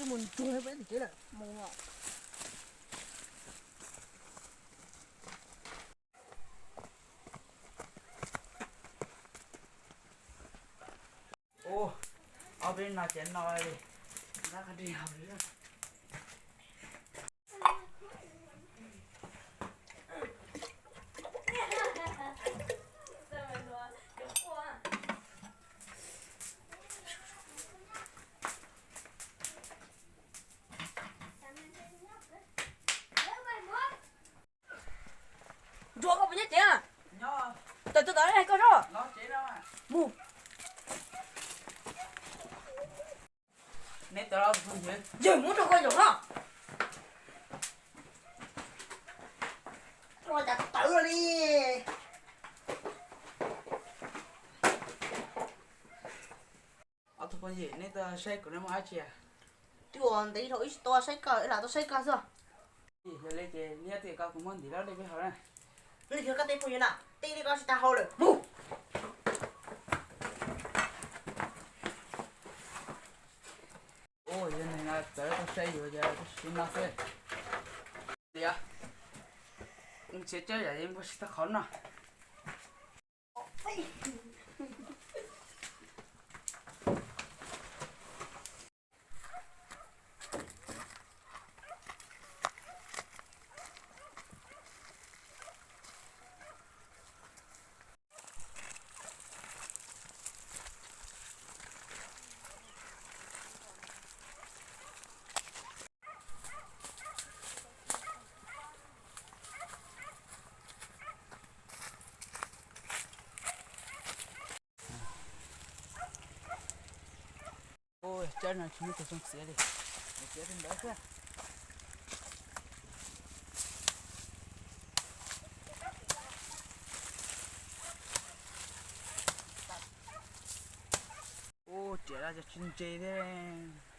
Mus ntsuag peb tim tsev lawm mus. Ua, ob peb no ces no li, nqa qhov ris hauv li. Ntsuag, koj puas nyob tsev? Tawm tuaj tod, koj zoj. Mus. Neb tawm los, yawg muab rau koj zaum no. Ua cas tawv li. Ob tug phooj ywg, neb tuaj saib kuv no muaj dab tsi? Twb ua ntev dhau ib tsis tau saib koj, ib lam tuaj saib koj xwb. Yog li ces neb twb kom kuv muab ntim lawm peb haus na. Neb yog koj tej phooj ywg na, tej li koj tsis tau haus lawm mus. Ua yog neeg no txawv tau saib yus ces tsis no xwb. Tias, txiav cawb yam li npua tsis tau qhov no. Ua, cawb no tsis muaj tus zoo txiav li, txiav li ntawd xwb. Ua, riam los tsis ntse thiab.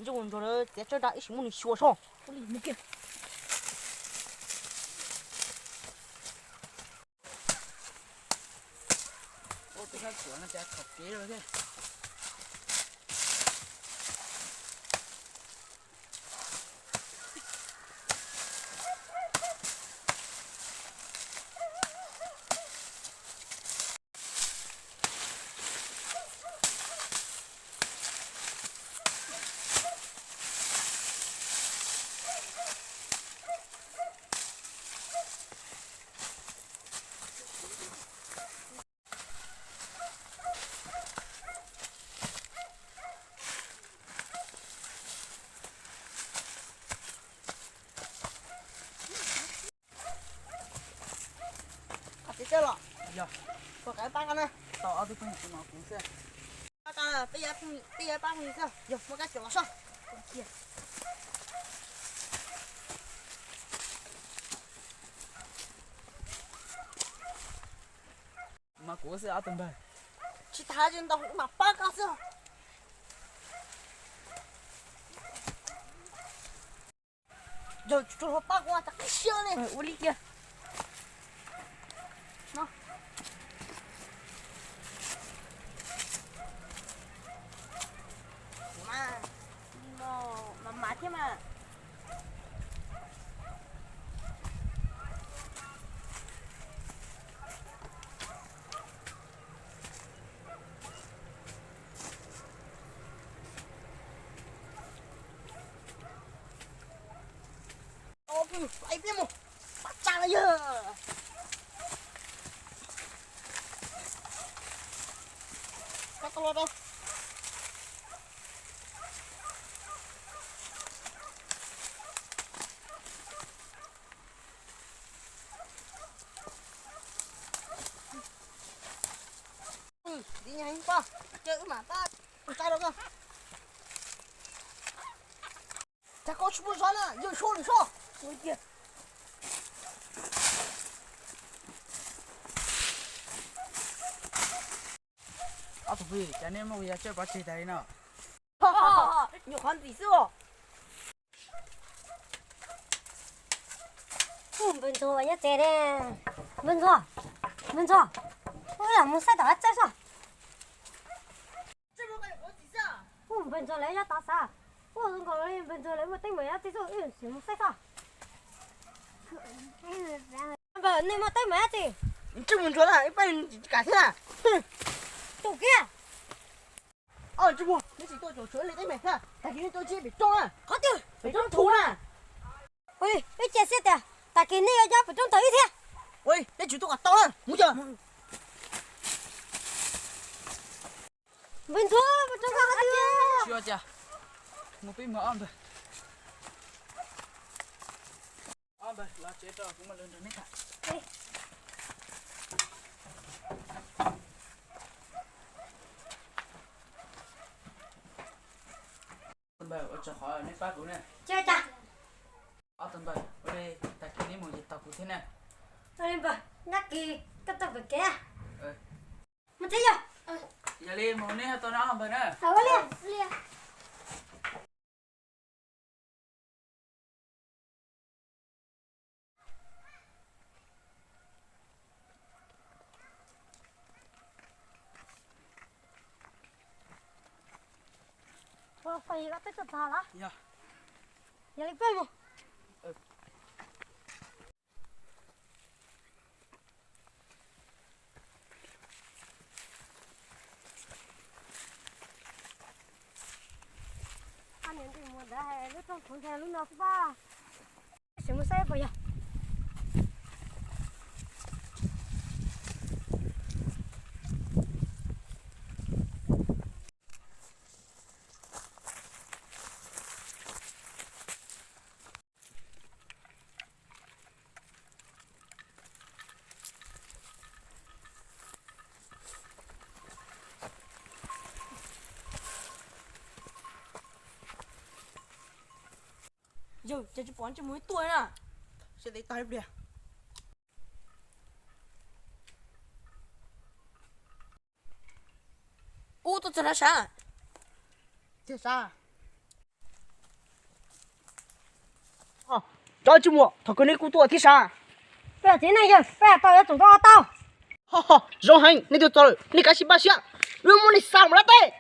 Ntsuag ntsuag lawv tiav tsawb nrag ib sim muaj nws xyuas so. Ua li mus kiag. Ua, tus sab tsuam no cas khom kev lawm thiab. Koj txiav tsawb los? Yog. Puas kam pab koj na? Tau ob tug phooj ywg no kuv xwb. Pab koj, peb yuav pab phooj ywg xwb, yog muaj kab tsuas los soj. Mas kuv xwb ob tug npawg. Tsis tas tsis ntau, wb mam pab koj xwb. Yog tsis tau pab kuv tas qib siab li. Ua li kiag. Kuv mas, mas mas thiab mas. Ib pliag mus, pab tsa los yog. Koj tau los rau. Tiv nyag heev koj, ces wb mam pab tsa rau koj. Cas koj tsis muaj zog na, yawg suab lwm soj. Ob tug phooj ywg, cas nej muaj yog tsawj pov tseg tas li no? Nyuam qhuav ntxim xwb os. Npawg Ntxhuav nyob tsev ne. Npawg Ntxhuav, Npawg Ntxhuav, wb lam mus saib tom qab txawj xwb. Npawg Ntxhuav lawv nyob tod xav. Ua zoo nkaus li Npawg Ntxhuav lawv muaj teeb meem dab tsi xwb, wb sim mus saib xwb. Npawg, nej muaj teeb meem dab tsi? Ntsej muag ntsuag na, ib pab kam thiab. Tus kiag. Ntsej muag, neb tsis tuaj caum tshuav li teeb meem na, tag kis nej tuaj ntsib pem roob na. Qhov twg? Pem roob thuv na. Ua li, wb cia siab tias tag kis nej yuav nyob pem roob nrog wb thiab. Ua li, neb tsis tuaj kom tau na, mus cov. Npawg Ntxhuav, pem roob nrog wb thiab. Tsis ua cas, mus peb mus ob npawg. Ob npawg, los tsev rau kuv mam li nrog neb tham. Npawg, ua tsaug qhov neb pab kuv na. Tsis ua cas. Ob tug npawg, ua li tag kis neb mus ces tos kuv thiab na. Ua li npawg, nyob kis koj tuaj pem kev. Mus tsev yog. Yog li mus neb ho tau na ob npawg na. Ua li. Ua, poj niam, koj twb tuaj txog lawm. Yog. Yog li peb mus. Ob niam tij muam ntawd hais lub rooj thuv ntawd lub no xwb pab. Sim mus saib puas yog. Yog, cas tsis pom ntsej muag tuaj na. Seb tau ib pliag. Ub, tuaj txog na sav. Tiag sav. Cov ntsej muag, thaum kawg neb kuj tuaj thiab sav. Peb txiv neej yawg, peb tau yuav tsum tau tau. Ho ho, zoo heev, nej tuaj txog lawm, nej kav tsij npaj siab, wb muab nej xa mus lawm teb.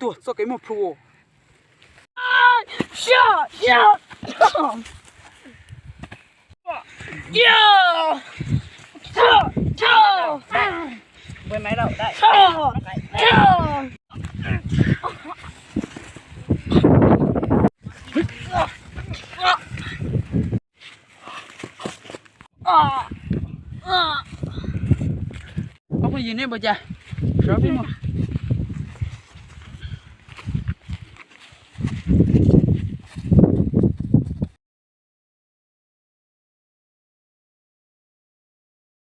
tuag txoj kev muag plhu. Ob phooj ywg, nej puas cas? Sawv peb mus.